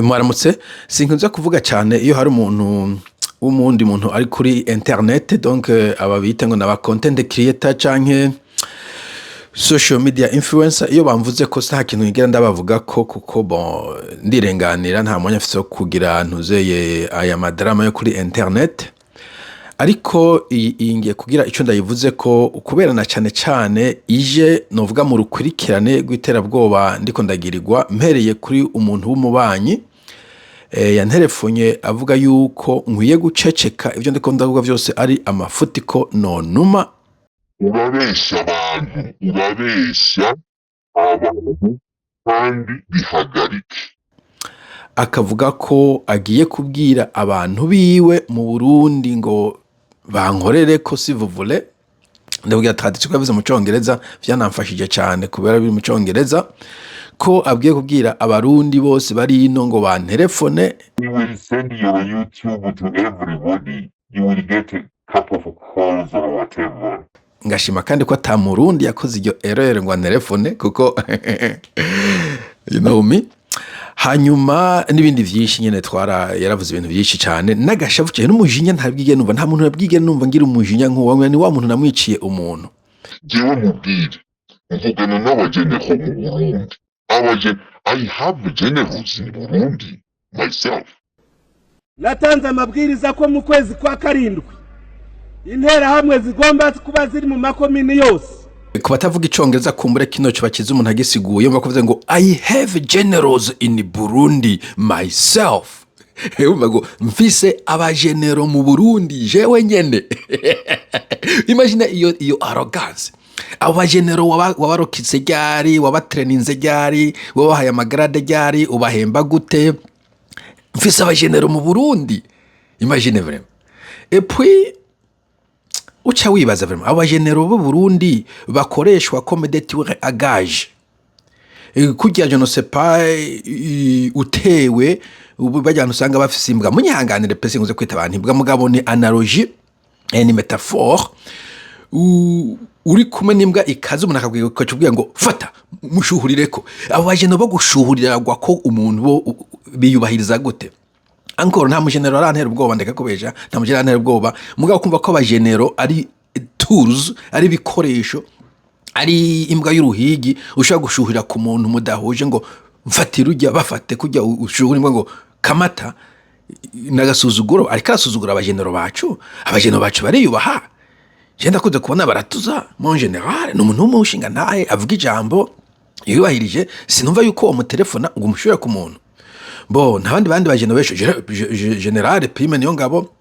Mwaramutse. Sinkunze kuvuga cyane iyo hari umuntu w'umundi muntu ari kuri internet, donc aba bita ngo naba content creator canke social media influencer. Iyo bamvuze ko nta kintu nigera ndabavuga ko, kuko bon, ndirenganira, nta mwanya mfise wo kugira ntuzeye aya madrama yo kuri internet. Ariko iyi ngiye kugira ico ndayivuze ko, kubera na cane cane ije novuga mu rukurikirane rw'iterabwoba ndiko ndagirirwa, mpereye kuri umuntu w'umubanyi yanterefonye avuga yuko nkwiye guceceka, ivyo ndiko ndavuga vyose ari amafuti, ko nonuma. Urabeshya abantu, urabeshya abantu, kandi bihagarike. Akavuga ko agiye kubwira abantu biwe mu Burundi ngo bankorere ko, si vous voulez ndabwira traduction ko yavuze mu Congereza, vyanamfashije cane kubera biri mu Congereza, ko abwiye kubwira Abarundi bose bari ino ngo banterefone. We will send your YouTube to everybody. You will get a couple of calls or whatever. Ngashima kandi ko ata Murundi yakoze iryo erreur ngo anterefone, kuko you know me. Hanyuma n'ibindi vyinshi nyene, twara yaravuze ibintu vyinshi cane n'agashavu cyane n'umujinya ntabwige numva, nta muntu nabwige numva ngira umujinya nk'uwo. Ni wa muntu namwiciye umuntu. Jewe mubwire, mvugana n'abagenero mu Burundi. I have generals in Burundi myself. Natanze amabwiriza ko mu kwezi kwa karindwi Interahamwe zigomba kuba ziri mu makomini yose. Ku batavuga Icongereza, kumbure kino kiba kiza umuntu agisiguye. Mva kuvuze ngo "I have generals in Burundi myself", urumva ngo mfise abagenero mu Burundi jewe nyene. Imagine iyo arrogance. Abo bagenero wabarokitse ryari? Wabatreninze ryari? Wabahaye amagrade ryari? Ubahemba gute? Mfise abagenero mu Burundi, imagine vraiment. Et puis uca wibaza vraiment, abo bagenero b'u Burundi bakoreshwa comme des tueurs à gages. Kurya, je ne sais pas, utewe ubu bajya usanga bafise imbwa. Munyihanganire pe, sinkuze kwita abantu imbwa, mugabo ni analogie, ni métaphore. Uri kumwe n'imbwa ikaze, umuntu akabwira, ukacubwira ngo fata mushuhurireko. Abo bagenero bo gushuhurirwa ko umuntu bo biyubahiriza gute? Encore nta mugenero arantera ubwoba, ndeka kubesha, nta mugenero arantera ubwoba. Mugabo kumva ko abagenero ari tools, ari ibikoresho, ari imbwa y'uruhigi ushobora gushuhira ku muntu mudahuje, ngo mfatira ujya, bafate kujya ushuhura imbwa ngo kamata, n'agasuzuguro. Ariko arasuzugura abagenero bacu. Abagenero bacu bariyubaha. Je ndakunze kubona baratuza. Mon général ni umuntu w'umushinga ntahe, avuga ijambo yubahirije. Sinumva yuko uwo mutelefona ngo umushyire ku muntu. Bo nta bandi bagenero benshi. Général Prime niyo ngabo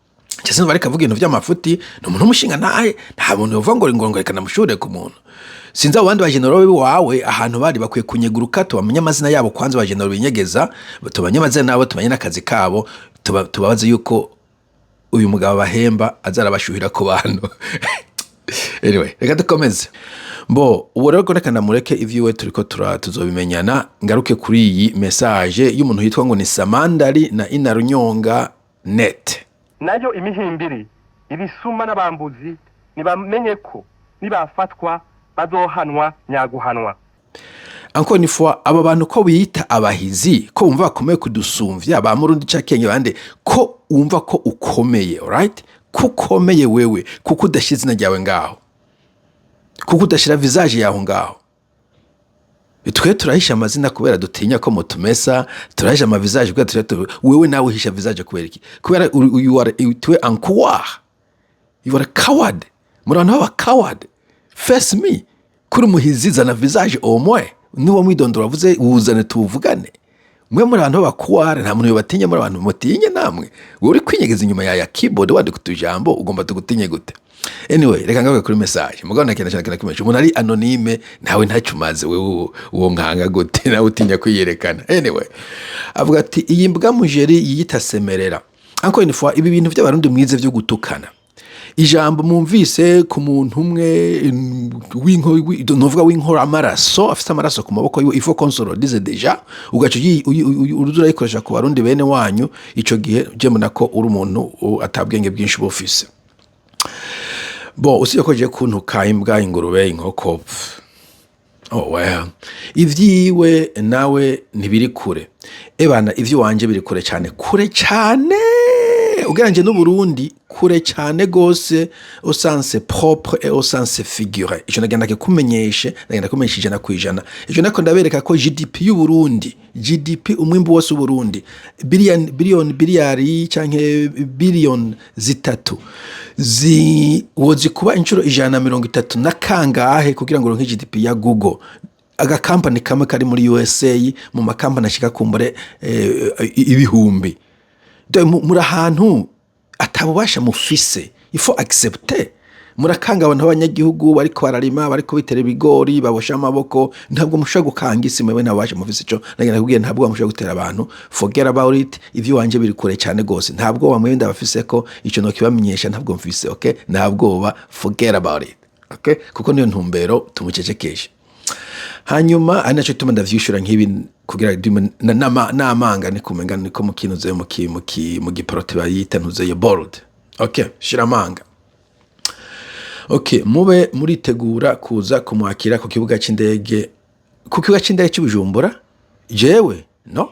cyese bariko avuga ibintu vy'amafuti, ni umuntu w'umushinga ntahe. Nta muntu yovuga ngo reka namushure ku muntu. Sinzi abo bandi bagenero wawe ahantu bari bakwiye kunyeguruka, tubamenye amazina yabo kwanza. Abagenero binyegeza, tubamenye amazina yabo, tumenye n'akazi kabo, tubabaze yuko uyu mugabo bahemba azarabashuhira ku bantu. Anyway, reka dukomeze. Bo ubu rero reka ndamureke, ivyiwe turiko tuzobimenyana. Ngaruke kuri iyi message y'umuntu yitwa ngo ni Samandari na Inarunyonga net. Nayo imihimbiri, ibisuma n'abambuzi ntibamenye ko nibafatwa bazohanwa nyaguhanwa. Encore une fois, aba bantu ko biyita abahizi, ko bumva bakomeye kudusumvya, ba Murundi cakenge bande, ko wumva ko ukomeye, alright, ko ukomeye wewe kuko udashyira izina ryawe ngaho, kuko udashyira visage yawe ngaho. Twe turahisha amazina kubera dutinya ko mutumesa. Turahisha amavisage kubera wewe nawe uhisha visage kubera iki? Kubera you are, tu es un coward, you are a coward. Muri abantu b'aba coward. Face me. Kuri umuhizi, zana visage au moins. Niba mwidondoro wavuze, wuzane tuwuvugane. Mwe muri abantu b'abakuware, nta muntu yobatinya. Muri abantu mutinye namwe. Wowe uri kwinyegeza inyuma ya keyboard, wandika utujambo, ugomba tugutinye gute? Anyway, reka ngaruke kuri message. Mugabo nta kintu cyane kimwe, umuntu ari anonyme nawe ntacyo umaze. Wewe uwo nkanga gute nawe utinya kwiyerekana? Anyway, avuga ati iyi mbwa mujeri yiyita Semerera. Encore une fois, ibi bintu by'Abarundi mwize byo gutukana, ijambo mwumvise ku muntu umwe novuga w'inkora amaraso, afite amaraso ku maboko yiwe, il faut qu'on se le dise déjà, ugaca uza urayikoresha ku Barundi bene wanyu. Ico gihe je mbona ko uri umuntu atabwenge bwinshi uba ufise. Bon, usibye ko je kuntuka imbwa, ingurube, inkoko, pff. Oh well. Ivyiwe nawe ntibiri kure. Ebana, ivyo wanje biri kure cyane, kure cyane ugereranyije n'Uburundi, kure cyane gose, au sens propre et au sens figuré. Ico nagenda kikumenyeshe, nagenda kumenyesha 100%. Ico nako ndabereka ko GDP y'Uburundi, GDP, umwimbu wose w'Uburundi, billion billion biliyari canke billion 3 zi wozikuba inshuro 130 na kangahe kugira ngo uronke GDP ya Google, agakampani kamwe kari muri USA, mu makampani ashika kumbure ibihumbi. Dore muri ahantu atabubasha mufise, il faut accepter. Murakanga abantu b'abanyagihugu bariko bararima, bariko bitera ibigori, babosha amaboko. Ntabwo mushobora gukanga isi mwewe, nta bubasha mufise. Ico nagenda kubwira, ntabwo mushobora gutera abantu. Forget about it. Ivyo wanje biri kure cyane gose, nta bwoba mwewe ndabafise ko ico nokibamenyesha, ntabwo mfise. Okay, nta bwoba, forget about it, okay, kuko niyo ntumbero tumucecekeshe. Hanyuma ari naco gituma ndavyishura nk'ibi kugira n'amanga ni kumenga niko mu kintu mu giporote bayita ntuzeye bold. Okay, shira amanga. Okay, mube muritegura kuza kumwakira ku kibuga c'indege, ku kibuga c'indege cy'Ubujumbura. Jewe no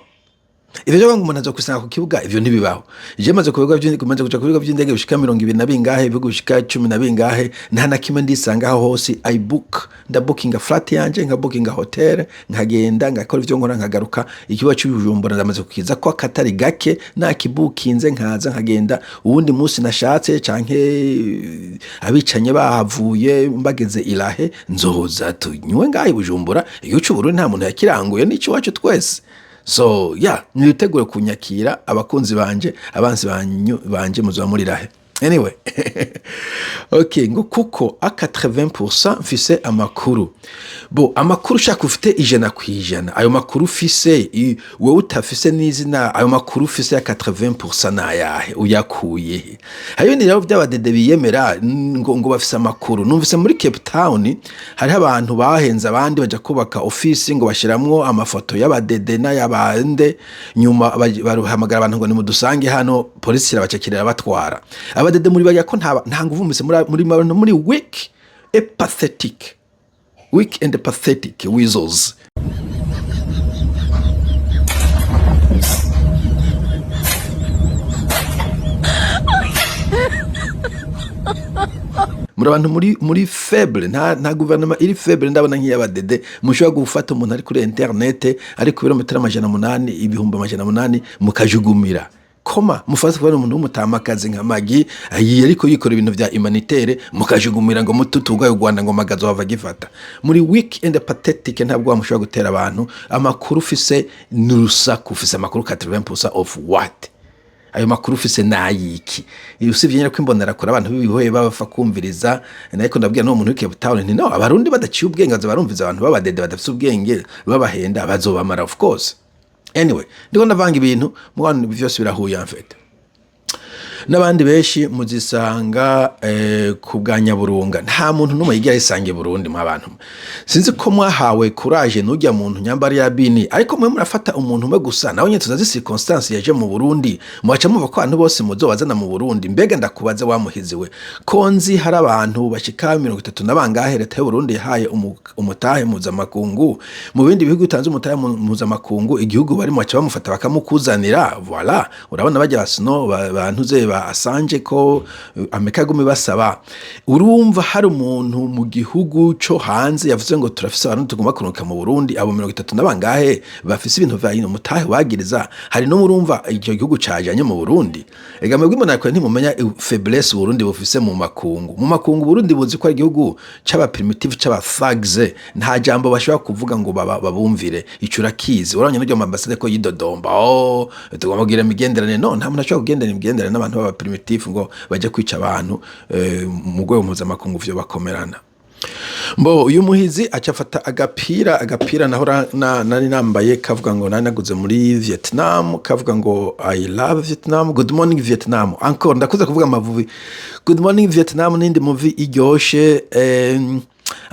ivyo byo ngo umuntu aza kwisanga ku kibuga, ivyo ntibibaho. Je maze ku bibuga vy'indege, maze kuja ku bibuga vy'indege bishika 20 na bingahe, ibihugu bishika 10 na bingahe, nta na kimwe ndisanga aho hose. I book, ndabukinga flat yanje, nkabukinga hotel, nkagenda ngakora ivyo nkora, nkagaruka. Ikibuga c'Ubujumbura ndamaze kukiza ko akatari gake, nakibukinze nkaza nkagenda uwundi munsi nashatse, canke abicanye bahavuye mbageze irahe, nzoza tunywe ngaho i Bujumbura. Igihugu c'Uburundi nta muntu yakiranguye, n'ico iwacu twese. So yeah, nitegure kunyakira, abakunzi banje, abansi banyu banje muzoba muri rahe. Anyway, okay, ngo kuko a 80% mfise amakuru. Bo amakuru ushaka ufite 100%, ayo makuru ufise wewe utafise n'izina, ayo makuru ufise ya 80% nayahe? Uyakuye he? Hariyo ni rero by'abadede biyemera ngo bafise amakuru. Numvise muri Cape Town hariho abantu bahenze abandi baja kubaka ofisi, ngo bashiramwo amafoto y'abadede n'ayabande, nyuma baruhamagara abantu ngo nimudusange hano, polisi irabacakira, irabatwara. Abadede muri bajya ko nta nguvu mufise, muri weak a pathetic, weak and pathetic weasels. Muri abantu muri faible. Nta guverinoma iri faible ndabona nk'iy'abadede. Mushobora gufata umuntu ari kuri internet, ari ku birometero 800, 800,000, mukajugumira koma mufate kubona umuntu w'umutamakazi nka Magi ayi ariko yikora ibintu vya humanitaire, mukajugumira ngo mututugaye u Rwanda, ngo magazo bava gifata. Muri weak and pathetic, ntabwo wamushobora gutera abantu. Amakuru ufise ni urusaku. Ufise amakuru 80% of what? Ayo makuru ufise nayiki, usibye nyine ko imbonerakure, abantu b'ibihoye bapfa kumviriza? Ariko ndabwira n'uwo muntu w'i Cape Town nti no abarundi badaciye ubwenge baza barumviza abantu b'abadede badafise ubwenge babahenda, bazobamara, of course. Anyway, ndiko ndavanga ibintu mugabo vyose birahuye en fait. N'abandi benshi muzisanga ku bwa Nyaburunga. Nta muntu n'umwe yigira yisanga i Burundi. Mwa bantu, sinzi ko mwahawe courage n'ujya muntu nyambari ya bini, ariko mwe murafata umuntu umwe gusa, nawe nyine tuzazi circonstance yaje mu Burundi, mubaca muva ko abantu bose muzobazana mu Burundi. Mbega ndakubaze, wamuhizi we, ko nzi hari abantu bashika 30 na bangahe leta y'u Burundi yahaye umutahe mpuzamakungu? Mu bindi bihugu utanze umutahe mpuzamakungu, igihugu barimo baca bamufata bakamukuzanira. Voilà, urabona bajya basino bantuze ba Assange ko Amerika yagumye basaba. Urumva hari umuntu mu gihugu co hanze yavuze ngo turafise abantu tugomba kuruka mu Burundi, abo 30 na bangahe bafise ibintu vya ino mutahe bagiriza hari no murumva icyo gihugu cajanye mu Burundi. Ega mwebwe mbona ntimumenya faiblesse Burundi bufise mu makungu. Mu makungu Burundi buzi ko ari igihugu c'aba primitive, c'aba thugs, nta jambo bashobora kuvuga ngo babumvire. Ico urakizi, urabonye n'iryo ambasade ko yidodomba, oh, tugomba kugira imigenderanire. No nta muntu ashobora kugendana imigenderanire n'abantu b'aba primitive ngo bajye kwica abantu mu rwego mpuzamakungu vyo bakomerana. Mbo uyu muhizi aca afata agapira naho nari nambaye, kavuga ngo nari naguze muri Vietnam, kavuga ngo "I love Vietnam, good morning Vietnam". Encore ndakuze kuvuga amavubi. Good morning Vietnam n'indi movie iryoshe.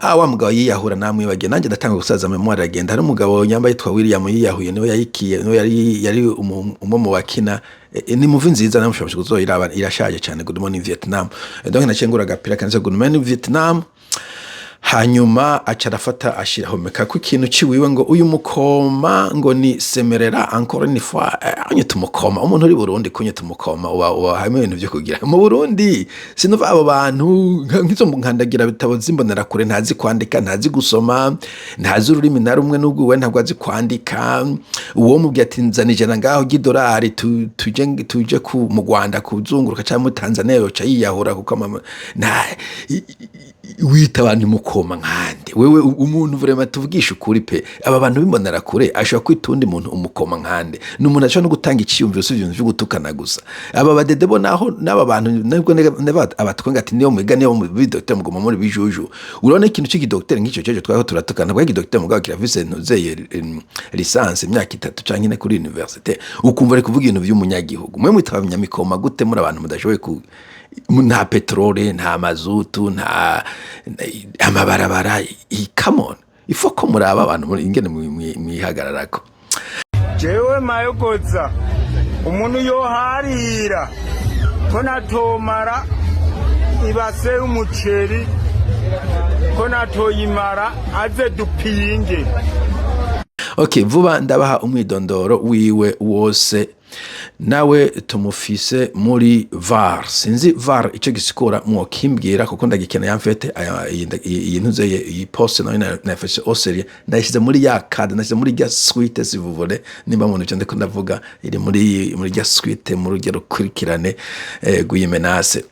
Wa mugabo yiyahura namwibagiye, nanjye ndatanga gusaza, mémoire aragenda. Hari umugabo nyambaye yitwa William yiyahuye, niwe yayikiye, niwe yari umwe mu bakina. Ni movie nziza, namushobora kuzoyiraba, irashaje cyane, Good Morning Vietnam. Donc naciye ngura agapira kanditse "Good Morning Vietnam". Hanyuma Hanyuma aca arafata ashirahomeka ko ikintu ciwiwe ngo uyu mukoma ngo ni semerera encore une fois. Anyita umukoma, umuntu uri Burundi kunyita umukoma uba harimo ibintu vyo kugira mu Burundi. Sinumva abo bantu nk'izo nkandagira bitabo z'imbonera kure, ntazi kwandika, ntazi gusoma, ntazi ururimi na rumwe, n'ubwo we ntabwo azi kwandika. Uwo mubwiye ati nzana 100 ngaho ry'idolari tuje ku mu Rwanda kuzunguruka cyangwa muri Tanzania, yoca yiyahura, kuko mama nta wita abantu mukoma nkande wewe. Umuntu vraiment, tuvugisha ukuri pe, aba bantu b'imbonera kure ashobora kwita uwundi muntu umukoma nkande? Ni umuntu ashobora no gutanga iciyumviro, si ibintu vyo gutukana gusa. Aba badede bo naho n'aba bantu nubwo abatwenga ati niyo mwiga, niyo mu bidocteur muguma muri bijuju. Urabona ikintu c'ikidocteur nk'ico cyejo twariho turatukana bwa ikidocteur, mugabo kirafise ntuzeye licence imyaka 3 canke 4 kuri université, ukumva ari kuvuga ibintu vy'umunyagihugu. Mwe mwita abanyamikoma gute muri abantu mudashoboye ku nta peterole, nta mazutu, nta amabarabara? Come on, ifo ko muraba abantu muri ingene mwihagararako. Jewe mayogoza umuntu yoharira ko natomara ibase y'umuceri, ko natoyimara, aze dupinge. Okay, vuba ndabaha umwidondoro wiwe wose. Nawe tumufise muri VAR, sinzi VAR icyo gisikura, mwokimbwira kuko ndagikeneye. Mfete iyi ntuze, iyi poste nayo nayafashe au sérieux, ndayishyize muri ya cadre, nashyize muri ya suite, si vous voulez. Nimba muntu icyo ndiko ndavuga iri muri ya suite, mu rugero rukurikirane rw'iyi menace.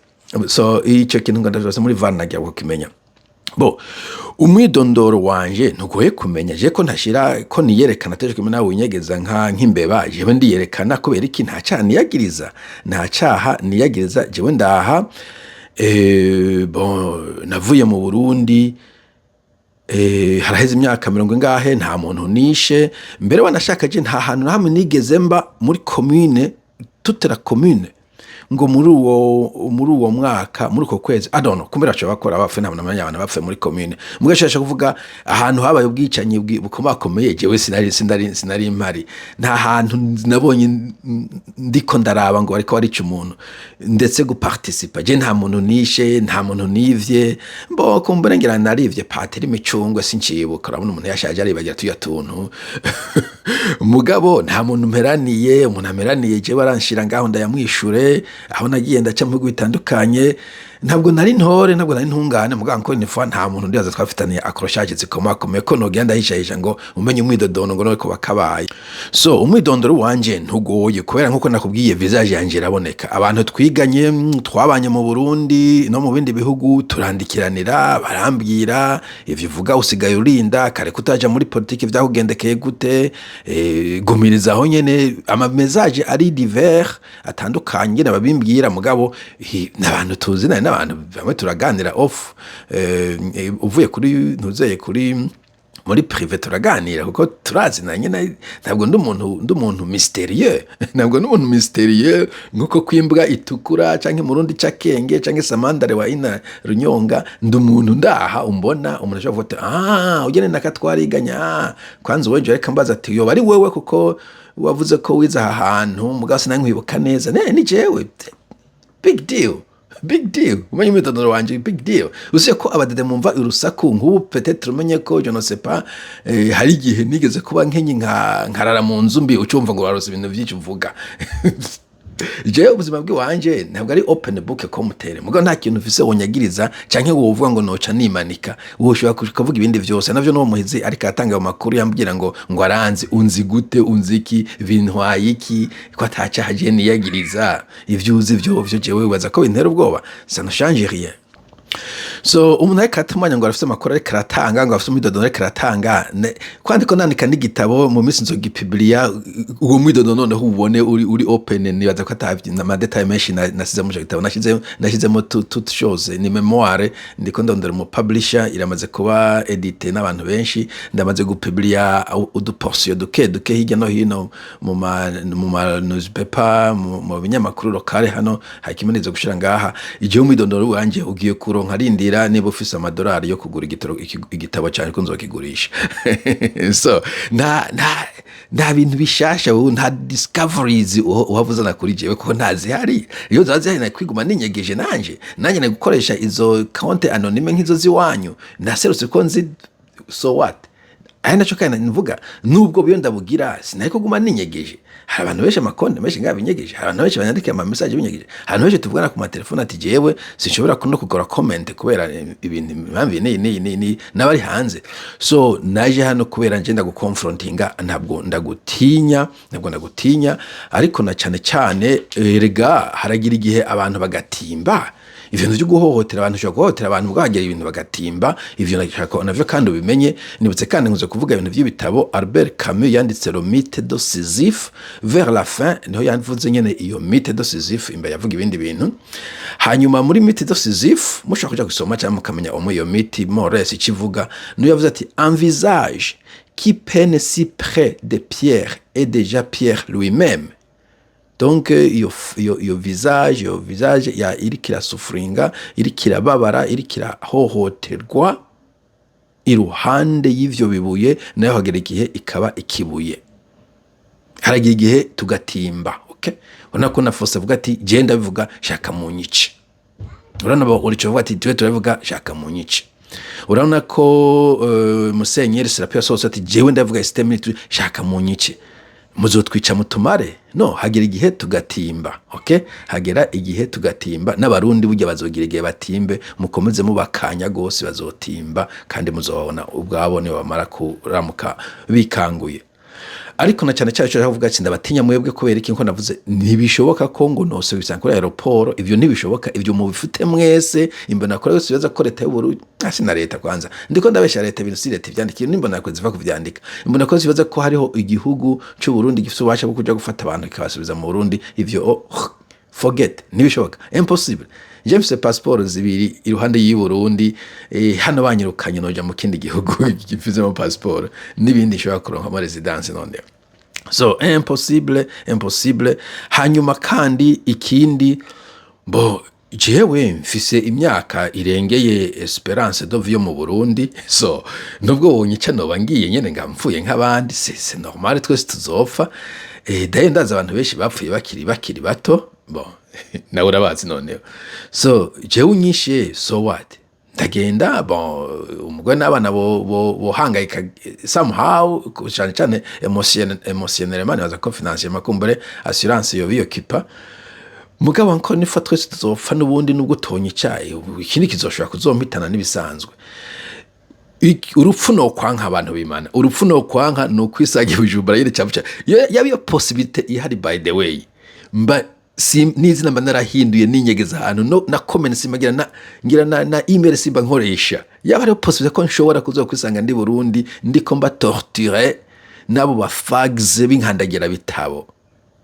So icyo kintu ngo ndavyose muri VAR nagira kukimenya. Bo umwidondoro wanje ntugoye kumenya, je ko ntashira ko niyerekana teje kumwe nawe winyegeza nka nk'imbeba. Jewe ndiyerekana kubera iki? Nta cyaha niyagiriza, nta cyaha niyagiriza. Jewe ndaha, bon, navuye mu Burundi haraheze imyaka mirongo ingahe, nta muntu nishe. Mbere wanashaka je nta hantu na hamwe nigeze mba muri commune, toute la commune, ngo muri uwo mwaka, muri uko kwezi, I don't know, kumbera baca bakora bapfe, nta namenya abantu bapfe muri commune. Mugashasha kuvuga ahantu habaye ubwicanyi bukomakomeye, jewe sinari mpari. Nta hantu nabonye ndiko ndaraba ngo bariko barica umuntu, ndetse guparticipa. Je nta muntu nishe, nta muntu nivye. Mbo kumbura ngira narivye patiri imicungwe, sincibuka. Urabona umuntu yashaje aribagira tuya tuntu. Mugabo nta muntu mperaniye. Umuntu amperaniye jewe aranshira ngaho ndayamwishure. Aho nagiye ndaca mu bihugu bitandukanye, ntabwo nari ntore, ntabwo nari ntungane, mugabo ngo ni nta muntu ndibaza twafitaniye accrochage zikomakomeye ko nogenda ndahishahisha ngo umenye umwidodono ngo none ko bakabaye. So umwidondoro wanje ntugoye, kubera nkuko nakubwiye visage yanje iraboneka. Abantu twiganye, twabanye mu Burundi no mu bindi bihugu, turandikiranira, barambwira ivyo uvuga usigaye urinda kare kutaja muri politiki, vyakugendekeye gute, gumiriza aho nyene. Ama message ari divers, atandukanye nyene babimbwira. Mugabo n'abantu tuzi n'abantu bamwe turaganira off, uvuye kuri ntuzeye kuri muri privé turaganira kuko turazinanye. Ntabwo ndi umuntu mystérieux, ntabwo ndi umuntu mystérieux nkuko kwimbwa itukura canke murundi cakenge canke samandare wa ina runyonga. Ndi umuntu ndaha umbona, umuntu ashobora kuvuga ati: "Ah, ugene nakatwariganya." Ah, kwanza uwejo reka mbaza ati yoba ari wewe, kuko wavuze ko wize aha hantu, mugabo sinankwibuka neza. Ne ni jewe. Big deal, big deal. Umenye umwidondoro wanje, big deal. Usiye ko abadede mumva urusaku nk'ubu, peut-être umenye ko, je ne sais pas, hari igihe nigeze kuba nkenye nka nkarara mu nzu mbi, ucumva ngo warose ibintu byinshi uvuga. Jewe ubuzima bw'iwanje ntabwo ari open book ko mutere, mugabo nta kintu ufise wonyagiriza canke wovuga ngo noca nimanika. Woshobora kuvuga ibindi vyose navyo. N'uwo muhizi ariko atanga ayo makuru yambwira ngo aranzi, unzi gute? Unzi iki? Bintwaye iki ko atacaha je niyagiriza? Ivyo uzi vyovyo jewe wibaza ko bintera ubwoba? Ça ne change rien. So umuntu ariko atumanya ngo arafise amakuru, ariko aratanga ngo afise umwidondoro, ariko aratanga kwandiko nandika n'igitabo, mu minsi nzogipubliya uwo mwidondoro, noneho ubone uri open. Nibaza ko ata ama détails menshi nasize mu ico gitabo, nashyizemo toute chose. Ni mémoire ndiko ndondera umu publisher, iramaze kuba édité n'abantu benshi, ndamaze gupubliya uduportion duke duke hirya no hino mu ma newspaper, mu binyamakuru locale hano. Hakimaniriza gushira ngaha igihe umwidondoro wanje ugiye kuronka. Rindira. Rindira niba ufise amadolari yo kugura igitabo cyane ko nzokigurisha. So nta bintu bishasha ubu, nta discoveries uhavuzana kuri jewe, kuko ntazihari. Iyo ziba zihari nari kwiguma ninyegeje, nanje nari gukoresha izo compte anonyme nk'izo ziwanyu. Naserutse ko nzi, so what? Ari naco kandi mvuga, nubwo biyo ndabugira, sinari kuguma ninyegeje. Hari abantu benshi, amakonti menshi ngaha binyegeje, hari abantu benshi banyandikira ama message binyegeje, hari abantu benshi tuvugana ku matelefone ati jewe sinshobora no kugora comment kubera ibintu, impamvu iyi n'iyi n'iyi n'iyi, n'abari hanze. So naje hano kubera nje ndagukonfrontinga, ntabwo ndagutinya, ntabwo ndagutinya. Ariko na cyane cyane, erega haragira igihe abantu bagatimba. Ibintu byo guhohotera abantu, ushobora guhohotera abantu bwagera ibintu bagatimba. Ivyo nashaka navyo kandi ubimenye. Nibutse kandi nkunze kuvuga ibintu by'ibitabo Albert Camus yanditse, Le Mythe de Sisyphe. Vers la fin niho yavuze nyene iyo Mythe de Sisyphe, imbere yavuga ibindi bintu. Hanyuma muri Mythe de Sisyphe, mushobora kuja gusoma cyangwa mukamenya umwe iyo mythe mores ikivuga, niyo yavuze ati: "Un visage qui peine si près des pierres est déjà pierre lui-même." Donc iyo visage ya iriko irasufuringa, iriko irababara, iriko irahohoterwa iruhande y'ivyo bibuye, nayo hagera igihe ikaba ikibuye. Haragira igihe tugatimba, okay? Urabona ko na Fose avuga ati je ndabivuga, shaka munyice. Urabona urico avuga ati twe turabivuga, shaka munyice. Urabona ko Musenyeri Serapi yasohotse ati jewe ndavuga système, shaka munyice, muzotwica mutumare. No hagera igihe tugatimba, okay? Hagera igihe tugatimba. N'Abarundi burya bazogira igihe batimbe. Mukomeze mubakanya gose, bazotimba kandi muzobabona ubwabo nibo bamara kuramuka bikanguye. Ariko na cyane cyane cyo kuvuga ati ndabatinya mwebwe kubera iki? Nko navuze, ntibishoboka ko ngo nose bisanga kuri aéroport. Ivyo ntibishoboka, ivyo mubifute mwese. Imbona kure yose bibaza ko leta y'u Burundi asi na leta, kwanza ndiko ndabesha leta, ibintu si leta ivyandika, nimbona ko ziva kuvyandika. Imbona ko zibaza ko hariho igihugu cy'u Burundi gifite ububasha bwo kuja gufata abantu kikabasubiza mu Burundi. Ivyo, oh, forget, ntibishoboka, impossible. Je mfise passeport zibiri iruhande y'i Burundi. Hano banyirukanye noja mu kindi gihugu gifisemo passeport n'ibindi nshobora kuronkamo résidence none. So impossible, impossible. Hanyuma kandi ikindi, bo jewe mfise imyaka irengeye espérance de vie yo mu Burundi. So nubwo wonyica noba ngiye nyene nga mfuye nk'abandi, c'est normal, twese tuzopfa. Daye ndazi abantu benshi bapfuye bakiri bato. Bon, nawe urabazi noneho. So jewe unyishe, so what? Ndagenda, bon, umugore n'abana bo bohangayika somehow, cyane cyane émotionnellement. Nibaza ko financièrement kumbure assurance yo biyokipa. Mugabo nko nifa twese tuzopfa n'ubundi, nubwo utonye icayi, ikindi kizoshobora kuzompitana n'ibisanzwe. Urupfu no kwanka abantu bimana, urupfu no kwanka ni ukwisaga Bujumbura yiri cyavuca. Yaba iyo possibilité ihari, by the way, mba si n'izina mba narahinduye, ninyegeza ahantu no na comment simba ngira, na ngira na email simba nkoresha. Yaba hariho possibilité ko nshobora kuzokwisanga ndi Burundi, ndiko mba torturé n'abo bafags b'inkandagira bitabo.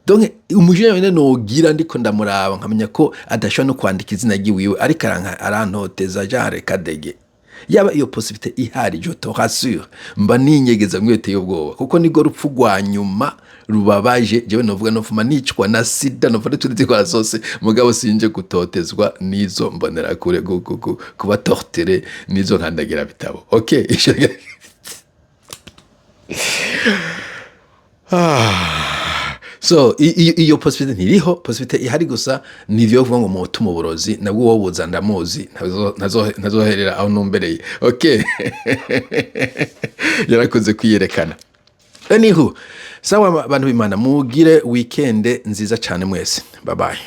Donc umujinya wene nogira ndiko ndamuraba, nkamenya ko adashobora no kwandika izina ryiwiwe, ariko arantoteza genre kadege. Yaba iyo possibilité ihari, je te rassure, mba ninyegeza mweteye ubwoba, kuko nirwo rupfu rwa nyuma rubabaje. Jewe novuga nofuma nicwa na sida, nova n'utundi ndwara zose, mugabo sinje gutotezwa n'izo mbonerakure, kuba torturé n'izo nkandagira bitabo, okay? Ah. So iyo possibilité ntiriho. Possibilité ihari gusa ni ivyo kuvuga ngo mutuma uburozi, nabwo wowe buza ndamuzi, ntazoherera aho numbereye, okay? Yarakoze kwiyerekana. Anywho, sawa abantu b'Imana, mugire weekend nziza cyane mwese. Bye bye.